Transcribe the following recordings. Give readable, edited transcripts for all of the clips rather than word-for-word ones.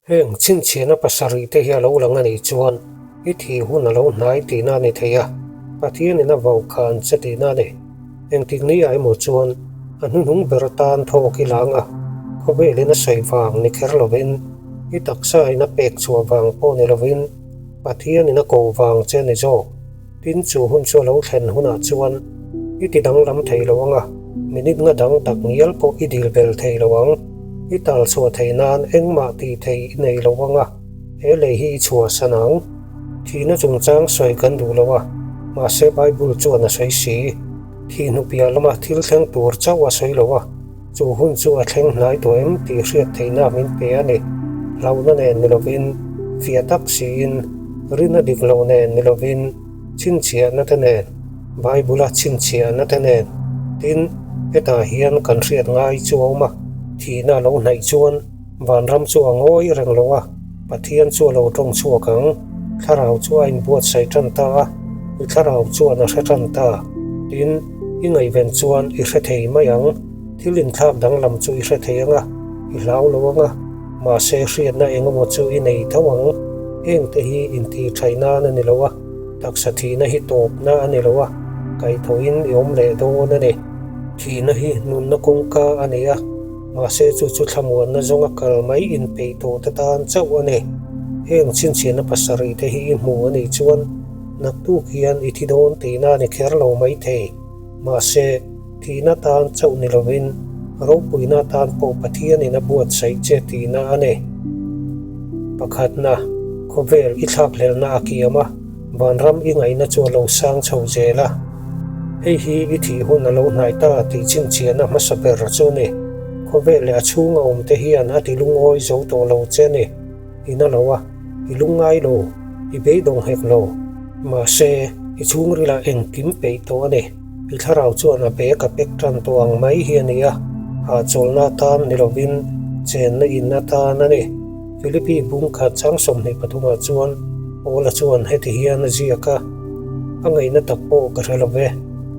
Heng chhinchhiahna pasarihte hi a lo lang a nih chuan i thih hun a lo hnai tihna a ni thei a, Pathianin a vaukhân che tihna a ni. Engtik ni ah emaw chuan a hnuhnung ber atan thawk i lang a, khawvelin a sawi vang ni kher lovin, i taksa in a pek chhuah vang pawh ni lovin, Pathianin a koh vang che a ni zawk. Tin, chu hun chu a lo thlen hunah chuan i ti danglam thei lo ang a, minute nga dang tak ngial pawh i dil bel thei lo ang. I tal chhuah theih nan engmah tih thei i nei lo ang a, he lei hi i chhuahsan ang. Thihna chungchang sawi kan duh lo a, mahse Bible chuan a sawi si. Thih hnupiah lama thil thleng tur chauh a sawi lo a. Chu hun chu a thleng hnai tawh em tih hriat theihna min pe a ni. Hlauhna nen ni lovin, fiah tak siin, rina dik lo nen ni lovin, chhinchhiahna te nen, Bible-a chhinchhiahna te nen. Tin, hetah hian kan hriat ngai chu a awm a, thihna a lo hnaih chuan vanram chu a ngawi reng lo a, Pathian chu a lo tawng chhuak ang. Thlarau chu a inbuatsaih tan ta a, i thlarau chuan a hre tan ta. Tin, i ngaihven chuan i hre thei mai ang. Thil inthlak danglam chu i hre thei ang a, i hlau lo ang a, mahse hriatna eng emaw chu i nei tho ang. Hengte hi intihṭhaih nan a ni lo a, taksa thihna hi tawpna a ni lo a, kaihthawhin i awm leh dawn a ni. Thihna hi nunna kawngka a ni a. Mahse chu chu thlamuanna zawnga kal mai inpeih tawh te tan chauh a ni. Heng chhinchhiahna pasarih te hi i hmu a nih chuan naktuk hian i thi dawn tihna a ni kher lo mai thei. Mahse, thihna tan chauh ni lovin ropuina tan pawh Pathianin a buatsaih che tihna a ni. Pakhatna, khawvel i thlakhlelhna a kiam a. Vanram i ngaihna chu a lo sang chho zel a, hei hi i thih hun a lo hnai ta tih chhinchhiahna hmasa ber chu a ni. Khawvel leh a chhunga awmte hian a ti lungawi zo tawh lo che a ni. I na lo a, i lungngai lo, i beidawng hek lo. Mahse, i chhungrilah engkim peih tawh a ni. I thlarau chuan a bag a pek tan tawh ang mai hi a ni a, hahchawlhna atan ni lovin chenna in atan a ni. Philippi bung khat chang 23 ah chuan Paula chuan heti hian a ziak a, A ngaihna tak pawh ka hre lo ve,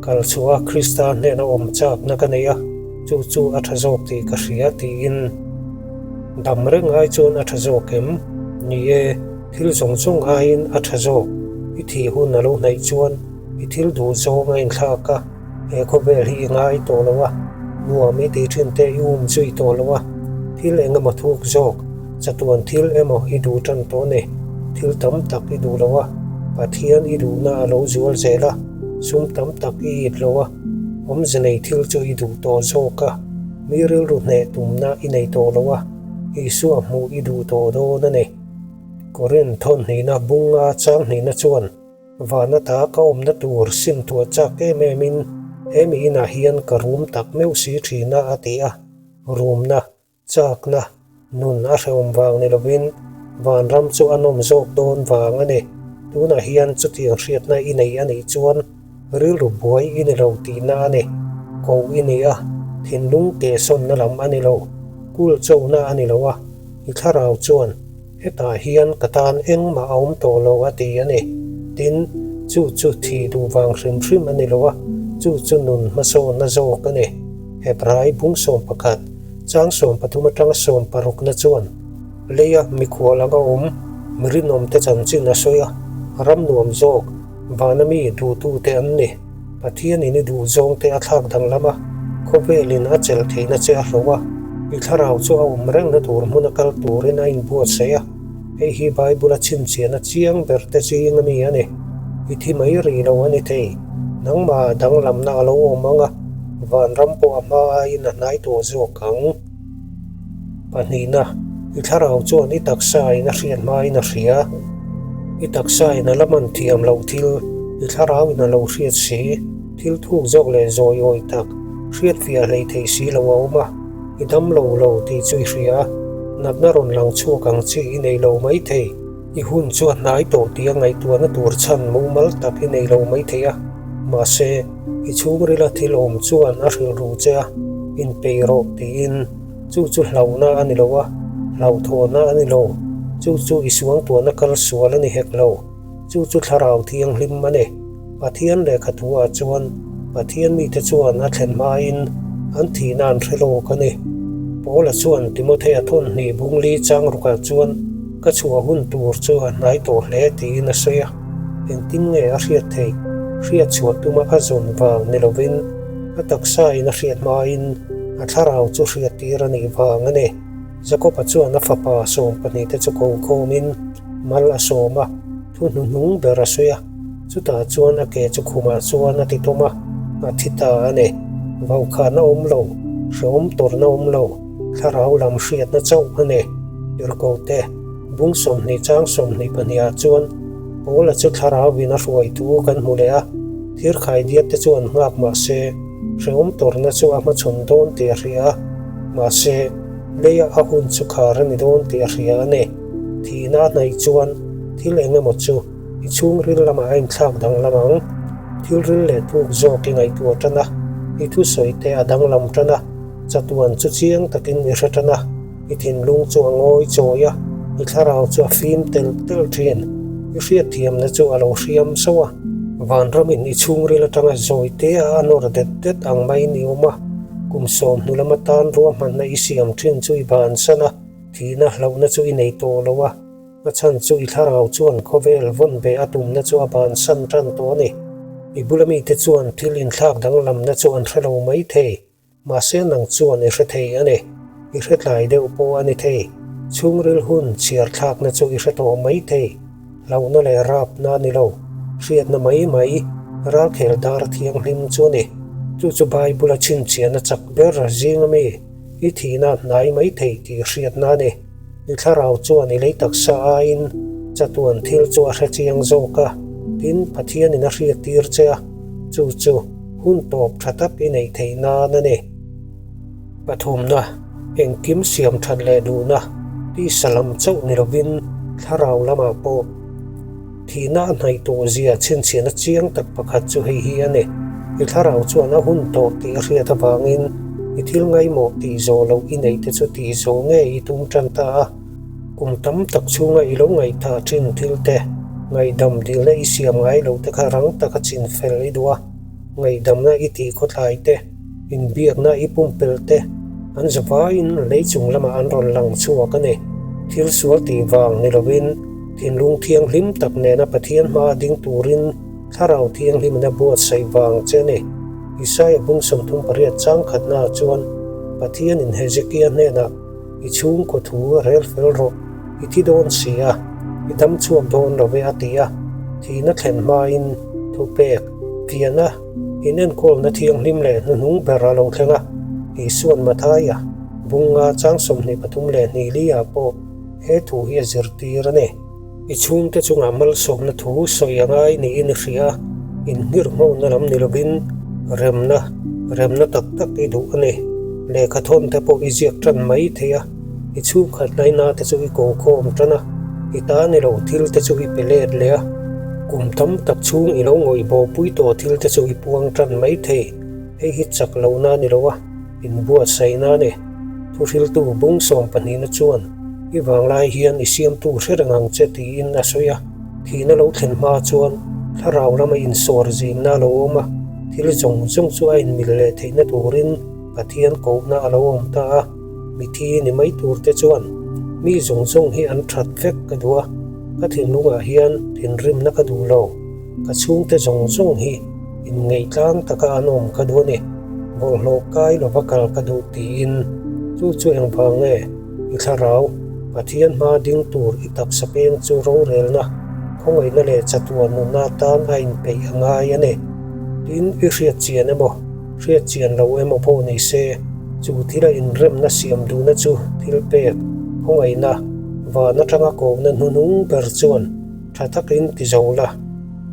kal chhuah a Krista hnena awm chakna ka nei a, chu chu a tha zawk tih ka hria tiin. Dam reng ai chuan a tha zawk em? Ni e, thil zawng zawng aiin a tha zawk. I thih hun a lo hnaih chuan i thil duh zawng a inthlak a. He khawvel hi i ngai tawh lo a, nuam i tih thin te i um zui tawh lo a, thil eng emaw thuk zawk, chatuan thil emaw i duh tan tawh ni, thil tam tak i duh lo a, Pathian i duhna a lo zual zel a, sum tam tak i it lo a, awmze nei thil chu i duh tawh zawk a, mi rilru hneh tumna i nei tawh lo a, Isua hmuh i duh tawh dawn a ni. Korinth thawnhnihna bunga changhnihna chuan. Van ata ka awmna tur sim tuah chak em em in he mi inah hian ka rum tak meuh si thin a a ti a. Rumna, chakna, nun a hrehawm vang ni lovin vanram chu a nawm zawk dawn vang a ni. Tunah hian chutiang hriatna i nei a nih chuan rilru buai i ni lo tihna a ni. Koh i ni a, thinlung kehsawnna lam a ni lo, kul chona a ni lo a, i thlarau chuan Hetah hian ka tan engmah a awm tawh lo a ti a ni. Tin, chu chu thih duh vang hrim hrim a ni lo a, chu chu nun hmasawnna zawk a ni. Hebrai bung 11, chang 13 atanga 16 na chuan leia mikhual anga awm mi rinawmte chanchin a sawi a, ram nuam zawk, vana mi duhtute an ni. Pathianin i duh zawngte a thlak danglam a, khawvelin a chelh theihna che a hloh a, i thlarau chu a awm rengna tur hmuna kal turin a inbuatsaih a. Hei hi Bible-a chhinchhiahna chiang ber te zing a mi a ni. I thi mai rih lo a ni thei. Nangmah danglamna a lo awm ang a, vanram pawh a hma aiin a hnai tawh zawk ang. Pahnihna, i thlarau chuan i taksa in a hriat hmain a hria. I taksa in a la man thiam loh thil, i thlarau in a lo hriat si, thil thuk zawk leh zawi awi tak, hriat fiah hlei theih si lo a awm a, i dam lo lo tih chu i hria a, natna rawn lang chhuak ang chi i nei lo mai thei. I hun chu a hnai tawh tih a ngaihtuahna tur chhan mumal tak i nei lo mai thei a, mahse, i chhungrila thil awm chuan a hrilh ru che a, inpeih rawh tiin chu chu hlauhna a ni lo a, hlauhthawhna a ni lo, chu chu i suangtuahna kal sual a ni hek lo, chu chu thlarau thianghlim a ni. Pathian lehkha thuah chuan Pathian mite chuan a thlen hmain an thihna an hre lawk a ni. Paula chuan Timothea thawn hnih bung li chang rukah chuan ka chhuah hun tur chu a hnai tawh hle tiin a sawi a. Engtin nge a hriat theih? Hriat chhuah tuma a zawn vang ni lovin a taksa in a hriat hmain a thlarau chu hriat tir a nih vang a ni. Jakoba chuan a fapa 12 te chu ko khawmin mal a sawm a, thu hnuhnung ber a sawi a. Chutah chuan a ke chu khumah chuan a ti tawm a, a thi ta a ni. Vaukhana awm lo, hrehawm tawrhna awm lo, thlarau lam hriatna chauh a ni. Tirhkote, bung 20 chang 22 ah chuan Paula chu thlarauin a hruai thu kan hmu leh a, thirkhai diat te chuan nghak mah se, hrehawm tawrhna chu a hmachhawn dawn tih a hria a, mahse, leia a hun chu khar a ni dawn tih a hria a ni. Thihna a hnaih chuan thil eng emaw chu I chhungril lamah a inthlak danglam ang. Thil ril leh tluk zawk i ngaihtuah tan a, i thusawi te a danglam tan a, chatuan chu chiang takin i hre tan a, i thinlung chu a ngawi chawi a, i thlarau chu a fim telh telh thin. I hriatthiamna chu a lo hriam sauh a. Vanramin i chhungril atanga zawi te a a nawr det det ang maiin i awm a, kum 10 hnu lam atan ruahmanna i siam thin chu i bansan a, thihna hlauhna chu i nei tawh lo a. A chhan chu i thlarau chuan khawvel vawn ve a tumna chu a bansan tan tawh a ni. I bula mite chuan thil inthlak danglamna chu an hre lo mai thei, mahse nang chuan i hre thei a ni. I hre tlai deuh pawh a ni thei. Chhungril hun chhiar thlakna chu i hre tawh mai thei. Hlauhna leh rapna a ni lo, hriatna mai mai, ralkhel dar thianghlim chu a ni. Chu chu Bible-a chhinchhiahna chak ber zinga mi i thihna a hnai mai thei tih hriatna a ni. I thlarau chuan i lei taksa aiin chatuan thil chu a hre chiang zawk a, tin, Pathianin a hriattir che a, chu chu hun tawp tha tak i neih theih nan a ni. Pathumna, engkim siam that leh duhna, tisa lam chauh ni lovin thlarau lamah pawh Thihna a hnaih tawh zia chhinchhiahna chiang tak pakhat chu hei hi a ni. I thlarau chuan a hun tawh tih a hriat avangin i thil ngaimawh tih zawh loh i neih te chu tih zawh nge i tum tan ta a. Kum tam tak chhunga i lo ngaihthah thin thil te, ngaihdam dilna i siam ngai loh te kha rang taka chin fel i duh a. Ngaihdamna i tih khawtlai te, inbiakna i pumpelh te, an zavaiin lei chung lamah an rawn lang chhuak a ni. Thil sual tih vang ni lovin thinlung thianghlim tak nena Pathian hmaa ding turin Thlarau Thianghlimin a buatsaih vang che a ni. Isaia bung 38 chang khatnaah chuan Pathianin Hezekia hnenah, I chhungkaw thu rel fel rawh, i thi dawn si a, i dam chhuak dawn lo ve a ti a, thihna thlen hmain thupek, fiahna, inenkawlna thianghlim leh hnuhnung ber a lo thleng a, Isuan Mathaia bunga chang 23 leh li-ah pawh he thu hi a zirtir a ni. I chhungte chungah malsawmna thu sawi a ngai niin i hria a, inhngirhngawhna lam ni lovin remna, remna tak tak i duh a ni. Lehkha thawn te pawh i ziak tan mai thei a, i chhungkhat laina te chu i ko khawm tan a, i ta ni lo thil te chu i pe let leh a, kum tam tak chhung i lo ngawih bawhpui tawh thil te chu i puang tan mai thei. Hei hi chak lohna a ni lo a, inbuatsaihna a ni. Thuhriltu bung 12na chuan, I vanglai hian i siamtu hre reng ang che tiin a sawi a. Thihna lo thlen hma chuan thlarau lama insawr zimna a lo awm a, thil zawng zawng chu a inmil leh theihna turin Pathian kohna a lo awm ta a. Mithi ni mai turte chuan mi zawng zawng hi an that vek ka duh a, ka thinlungah hian thinrimna ka duh lo. Ka chhungte zawng zawng hi inngeih tlang taka an awm ka duh a ni, bawlhhlawh kai lova kal ka duh tiin chu chu engvang nge i thlarau Pathian hma ding tur i taksa peng chu rorelna, khawngaihna leh chatuan nunna atan a inpeih a ngai a ni. Tin, i hriat chian emaw, hriat chian lo emaw pawh ni se, chu thila inremna siam duhna chu thil pek, khawngaihna, van atanga kohna hnuhnung ber chuan Tha takin ti zo la,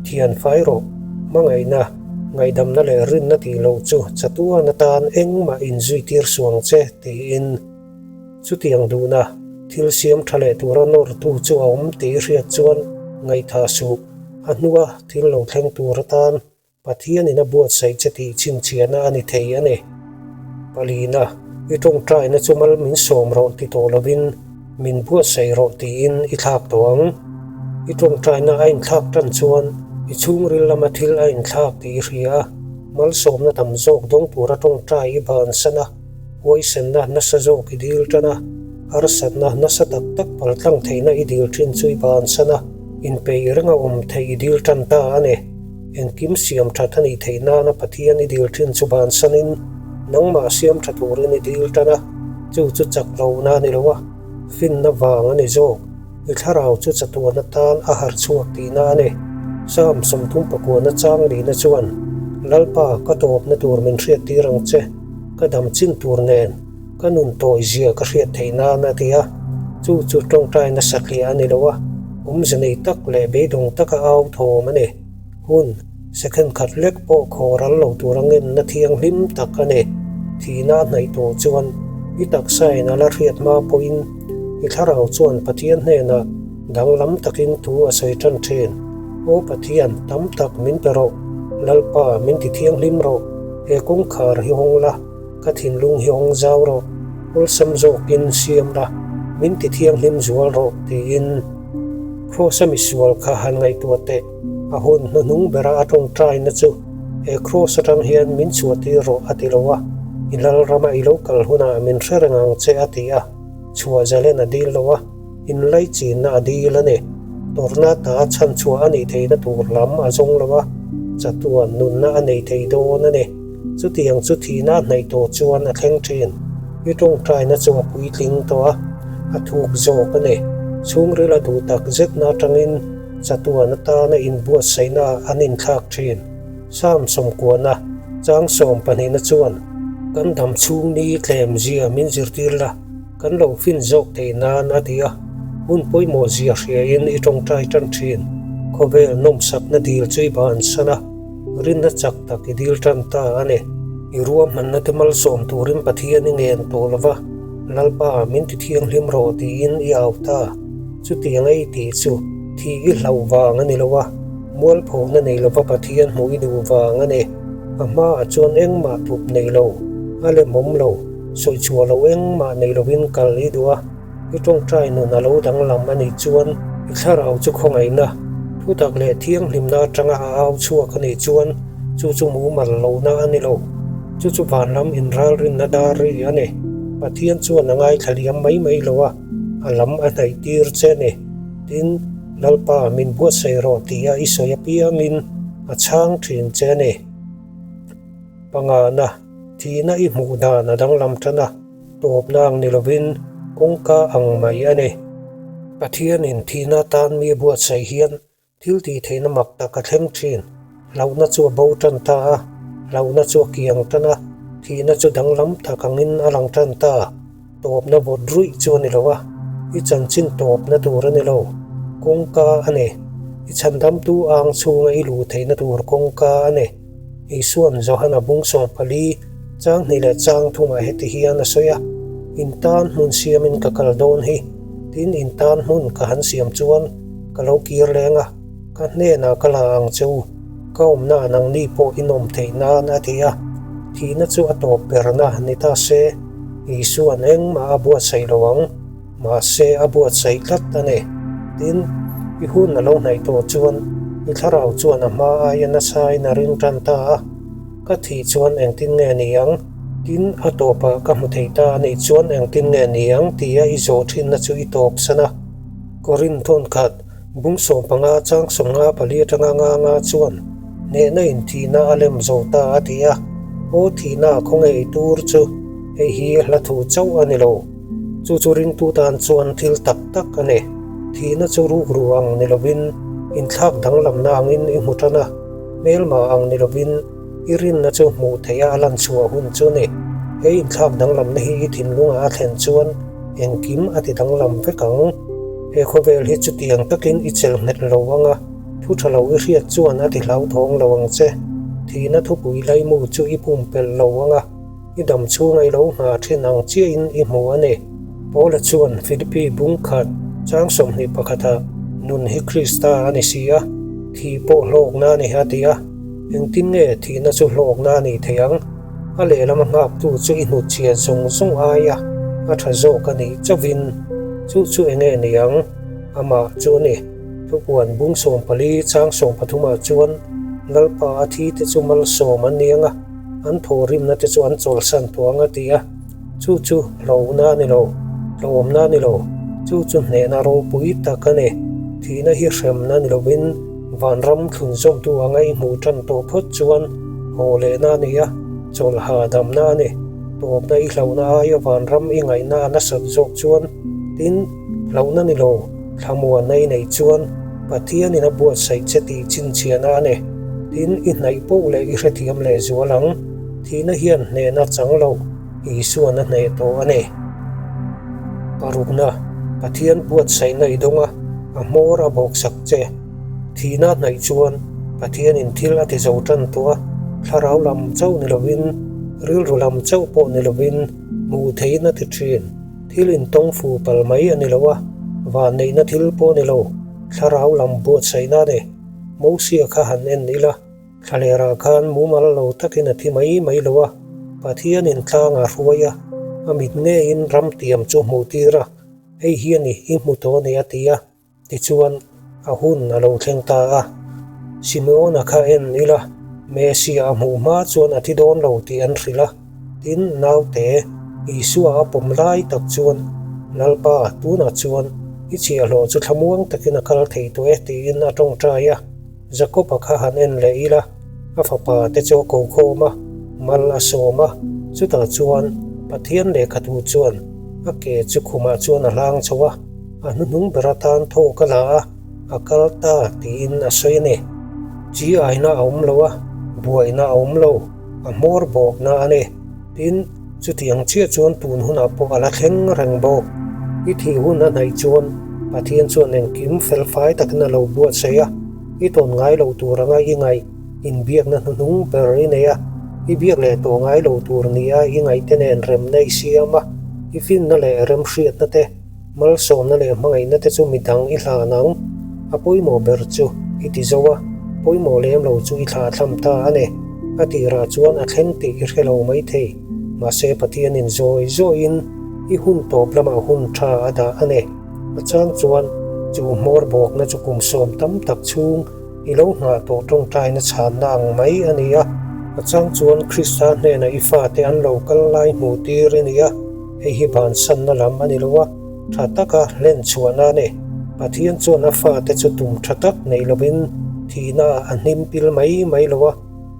thian fai rawh, hmangaihna, ngaihdamna leh rinna tih loh chu chatuan atan engmah inzuitir suang che tiin chutiang duhna thil siam tha leh tura nawrtu chu a awm tih i hriat chuan ngaihthah suh, a hnua thil lo thleng tur atan Pathianin a buatsaih che tih chhinchhiahna a ni thei a ni. Palina, i tawngtaina chu mal min sawm rawh ti tawh lovin min buatsaih rawh tiin i thlak tawh ang. I tawngtaina a inthlak tan chuan i chhungril lama thil a inthlak tih i hria a, malsawmna tam zawk dawng tura tawngtai i bansan a. Huaisenna nasa zawk i dil tan a, harsatna nasa tak tak paltlang theihna i dil thin chu i bansan a, inpeih renga awm theih i dil tan ta a ni. Engkim siam that a nih theih nana Pathian i dil thin chu bansanin nangmah siam tha turin i dil tan a, chu chu chak lohna a ni lo a, finna vang a ni zawk. I thlarau chu chatuan atan a harh chhuak tihna a ni. Psalm 39 chang lihna chuan, Lalpa, ka tawpna tur min hriattir ang che, ka dam chin tur nen, ka nun tawi zia ka hriat theih nan a ti a. Chu chu tawngtaina satliah a ni lo a, awmze nei tak leh beidawng taka au thawm a ni. Hun, second khat lek pawh khaw ral lo tura ngenna thianghlim tak a ni. Thihna a hnaih tawh chuan i taksain a la hriat hma pawhin i thlarau chuan Pathian hnenah danglam takin thu a sawi tan thin. Aw Pathian, tam tak min pe rawh, Lalpa min ti thianghlim rawh, he kawngkhar hi hawng la, ka thinlung hi hawng zau rawh, awlsam zawkin siam la, min ti thianghlim zual rawh, tiin. Kraws-a misual kha han ngaihtuah teh. A hun hnuhnung bera a tawngtaina chu he kraws atang hian min chhuahtir rawh a ti lo a, i lalrama i lo kal hunah min hre reng ang che a ti a, chhuah zalen a dil lo a, inlaichinna a dil a ni. Tawrhna ta chhan chhuah a nih theihna tur lam a zawng lo a, chatuan nunna a nei thei dawn a ni. Chutiang chu thihna a hnaih tawh chuan a thleng thin. I tawngtaina chu a puitling tawh a, a thuk zawk a ni. Chhungril a duh tak zetna atangin Chatuan atana inbuatsaihna an inthlak thin. Psalm sawmkuana chang sawmpahnihna chuan, Kan dam chhung ni tlem zia min zirtir la, kan lo fin zawk theih nan a ti a. Hun pawimawh zia hriain i tawngtai tan thin. Khawvel nawmsakna dil chu i bansan a, rinna chak tak i dil tan ta a ni. I ruahmanna te malsawm turin Pathian i ngen tawh lova, Lalpa min ti thianghlim rawh tiin i au ta. Chutiang a i tih chu thih i hlauh vang a ni lo a, mualphona nei lova Pathian hmuh i duh vang a ni. A hmaah chuan engmah tup nei lo, a lemawm lo, sawichhuah loh engmah nei lovin kal i duh a, i tawngtai nun a lo danglam a nih chuan i thlarau chu khawngaihna, thutak leh thianghlimna atanga a au chhuak a nih chuan chu chu mumal lohna a ni lo. Chu chu vanlam inralrinna dar ri a ni. Pathian chuan a ngaithla liam mai mai lo a. A lam a hnaih tir che ni. Tin, Lalpa min buatsaih rawh tia i sawi apiangin a chhang thin che ni. Pangana, thihna i hmuh dan a danglam tan a, tawpna ang ni lovin kawngka ang mai a ni. Pathianin thihna atan mi a buatsaih hian Thil tih theihna mak tak a thleng thin. Hlauhna chu a bo tan ta a, hlauhna chu a kiang tan a, thihna chu danglam tak angin a lang tan ta. Tawpna vawt ruih chu a ni lo a, i chanchin tawpna tur a ni lo. Kawngka a ni. I chhandamtu ang chhunga i luh theihna tur kawngka a ni. Isua'n Johana bung 14, chang hnih leh chang thumah heti hian a sawi a, In tan hmun siamin ka kal dawn hi, tin in tan hmun ka han siam chuan ka lo kir leng a, ka hnenah ka la ang che u, ka awmna nangni pawh in awm theih nan a ti a, thihna chu a tawp berna ni ta se, Isua'n engmah a buatsaih lo ang. Mahse, a buatsaih tlat a ni. Tin, i hun a lo hnaih tawh chuan i thlarau chuan a hma aia nasain a ring tan ta a, ka thih chuan engtin nge ni ang? Tin, a tawpah ka hmu thei ta a nih chuan engtin nge ni ang tia i zawh thinna chu i tawp san a. Korin thawn khat, bung 15 chang 54 atanga nga nga chuan hnehna in thihna a lem zo ta a ti a, Aw thihna khawnge i tur chu hei hi hla thu chauh a ni lo. Chu chu ringtu tan chuan thil tak tak a ni. Thihna chu rukru ang ni lovin, inthlak danglamna angin i hmu tan a, hmelma ang ni lovin i rinna chu hmuh theih a a lan chhuah hun chu ni. He inthlak danglamna hi i thinlungah a thlen chuan engkim a ti danglam vek ang. He khawvel hi chutiang takin i chelh nghet lo ang a, thu tha lo i hriat chuan a ti hlauthawng lo ang che. Thihna thupui laimu chu i pumpelh lo ang a. I dam chhunga i lo nghah thin ang chiahin i hmu a ni. Paula chuan Philippi bung khat chang 21 ah nun hi Krista a ni si a, thih pawh hlawkna a ni a ti a. Engtin nge thihna chu hlawkna a nih theih ang? A lehlam a nghaktu chu i hnutchhiat zawng zawng aia a tha zawk a nih chauhin chu chu enge ni ang? Amah chu a ni. Thupuan bung 14 chang 13 ah chuan Lalpa a thi te chu malsawm an ni ang a. An thawhrimna te chu an chawlhsan tawh ang a ti a. Chu chu hlauhna a ni lo, tlawmna a ni lo, chu chu hnehna ropui tak a ni. Thihna hi hremna ni lovin vanram thlunzawmtu anga i hmuh tan tawh phawt chuan haw lehna a ni a, chawlh hahdamna a ni. Tawpna i hlauhna aia vanram i ngaihna a nasat zawk chuan tin, hlauhna ni lo, thlamuanna i neih chuan Pathianin a buatsaih che tih chhinchhiahna a ni. Tin, i hnaih poh leh i hrethiam lehzual ang. Thihna hian hnehna chang lo, Isuan a hneh tawh a ni. Parukna, Pathian buatsaihna i dawng a, a hmawr a bawksak che. Thihna a hnaih chuan Pathianin thil a ti zo tan tawh a, thlarau lam chauh ni lovin, rilru lam chauh pawh ni lovin hmuh theihin a ti thin. Thil intawng fu pal mai a ni lo a, vanneihna thil pawh a ni lo, thlarau lam buatsaihna a ni. Mosia kha han en ila. Thlalerah khan mumal lo takin a thi mai mai lo a, Pathianin tlang a hruai a, a mit ngeiin ram tiam chu hmuh tir a, hei hi a ni, i hmu tawh a ni a ti a, tichuan a hun a lo thleng ta a. Simeona kha en ila, Messia a hmuh hma chuan a thi dawn lo tih an hrilh a, tin naute Isua a pawm lai tak chuan, Lalpa, tunah chuan i chhiahhlawh chu thlamuang takin a kal thei tawh e tiin a tawngtai a. Jakob-a kha han en leh ila, a fapa te chu a ko khawm a, mal a sawm a, chutah chuan Pathian lehkhathu chuan a ke chu khumah chuan a hlang chho a, a hnuhnung ber atan thawk a la a, a kal ta tiin a sawi a ni. Chi aina a awm lo a, buaina a awm lo, a hmawr bawkna a ni. Tin, chutiang chiah chuan tun hunah pawh a la thleng reng bawk. I thih hun a hnaih chuan Pathian chuan engkim felfai takin a lo buatsaih a, i tawn ngai loh tur anga i ngaih inbiakna hnuhnung ber i nei a, i biak leh tawh ngai lo tur nia i ngaihte nen remna i siam a, i finna leh remhriatna te, Malsawmna leh hmangaihna te chu midang i hlan ang. A pawimawh ber chu i ti zo a, pawimawh lem lo chu i thlahthlam ta a ni. A tirah chuan a thleng tih i hre lo maithei. Mahse Pathianin zawi zawiin i hun tawp lamah hun tha a dah a ni. A chang chuan chu hmawr bawkna chu kum sawm tam tak chhung i lo nghah tawh tawngtaina chhanna ang mai a ni a. A chang chuan Krista hnenah i fate an lo kal lai hmuh tir i ni a. Hei hi bansanna lam a ni lo a, tha taka hlen chhuahna a ni. Pathian chuan a fate chu tum tha tak nei lovin thihna ah a hnim pil mai mai lo a,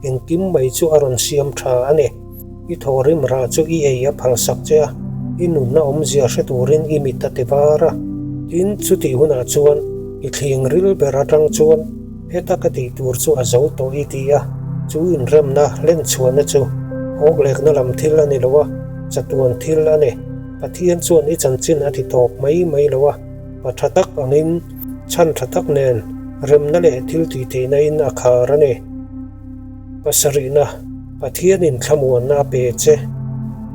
engkim mai chu a rawn siam tha a ni. I thawhrim rah chu i ei a phalsak che a, i nunna awmzia hre turin i mit a ti var a. Tin, chutih hunah chuan i thling ril ber atang chuan Heta ka tih tur chu a zo tawh i ti a, chu inremna hlen chhuahna chu awklekna lam thil a ni lo a, chatuan thil a ni. Pathian chuan i chanchin a ti tawp mai mai lo a, pa tha tak angin chhan tha tak nen remna leh thil tih theihna in a khar a ni. Pasarihna, Pathianin thlamuanna a pe che.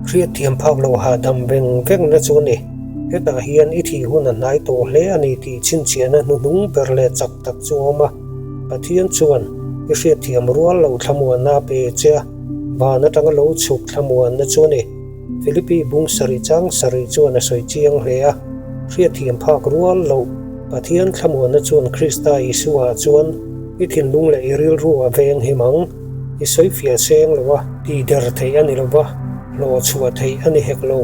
Hriatthiam phak lo hahdam veng vengna chu a ni. Hetah hian i thih hun a hnai tawh hle a ni tih chhinchhiahna hnuhnung ber leh chak tak chu a awm a. Pathian chuan i hriatthiam rual lo thlamuanna a pe che a, van atanga lo chhuk thlamuanna chu a ni. Philippi bung sarih chang sarih chuan a sawi chiang hle a, hriatthiam phak rual loh Pathian thlamuanna chuan Krista Isua-ah chuan i thinlung leh i rilru a veng him ang. I sawi fiah seng lo a, tihder theih a ni lo va, hlawh chhuah theih a ni hek lo.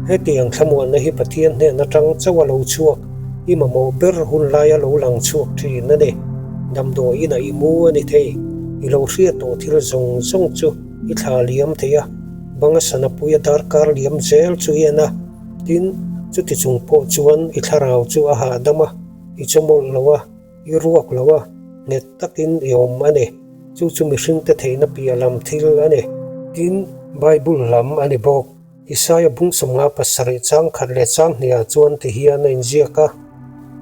Hetiang thlamuanna hi Pathian hnen atang chauh a lo chhuak, i mamawh ber hun laia lo lang chhuak thin a ni. Damdawi inah i mu a ni thei, i lo hriat tawh thil zawng zawng chu i thla liam thei a. Banga sana puia darkar liam zel chu i en a, tin, chuti chung pawh chuan i thlarau chu a hahdam a, i chawmawlh lo a, i ruak lo a, nghet takin i awm a ni. Chu chu mihringte theihna piah lam thil a ni. Tin, Bible lam a ni bawk. Isaia bung sawmnga pasarih chang khat leh chang hniah chuan ti hian a inziak a,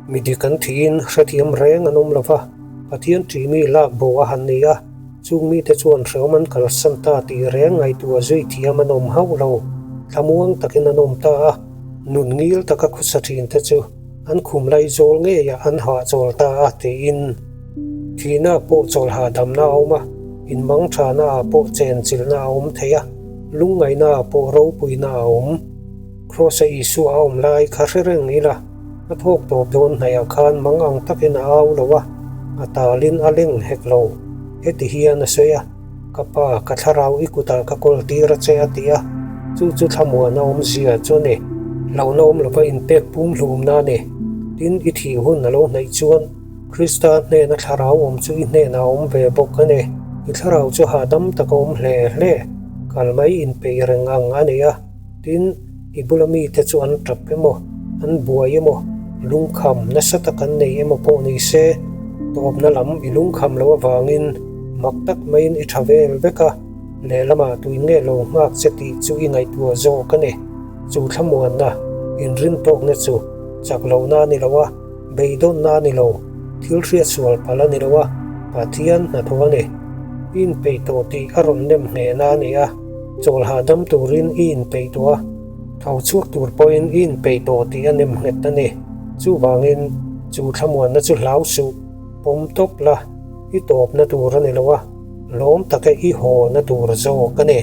Mi dik an thihin hrethiam reng an awm lo va, Pathian ṭihmi lak bo a han ni a, chung mite chuan hreawm an kalsan ta tih reng ngaihtuah zui thiam an awm hauh lo, thlamuang takin an awm ta a, nun ngil taka khawsa ṭhinte chu an khum laizawl ngeiah an hahchawl ta a tiin. Thihna pawh chawl hahdamna a awm a, inmang thana ah pawh chenchilhna a awm thei a, lungngaihna ah pawh ropuina a awm. Kraws-a Isua a awm lai kha hre reng ila, a thawk tawp dawn hnaihah khan mang ang takin a au lo a, a talin a leng hek lo. Heti hian a sawi a, Ka pa, ka thlarau i kutah ka kawl tir a che a ti a. Chu chu thlamuana awmzia chu a ni. Hlauhna awm lova inpek pumhlumna a ni. Tin, i thih hun a lo hnaih chuan Krista hnena thlarau awm chu i hnenah a awm ve bawk a ni. I thlarau chu hahdam taka awm hle hle, kal mai inpeih reng ang a ni a. Tin, i bula mite chu an tap emaw, an buai emaw, lungkham nasa tak an nei emaw pawh ni se, tawpna lam i lungkham loh avangin mak tak maiin i tha vel vek a, lehlamah tuin nge lo nghak che tih chu i ngaihtuah zawk a ni. Chu thlamuanna, inrintawkna chu chak lohna a ni lo a, beidawnna a ni lo, thil hriatsual palh a ni lo a, Pathian hnathawh a ni. I inpeih tawh tih a rawn nem hnehna a ni a. Chawl hahdam turin i inpeih tawh a, tho chhuak tur pawhin i inpeih tawh tih a nem nghet a ni. Chuvangin, chu thlamuanna chu hlau suh, pawm tawp la, i tawpna tur a ni lo a, lawm taka i hawna tur zawk a ni.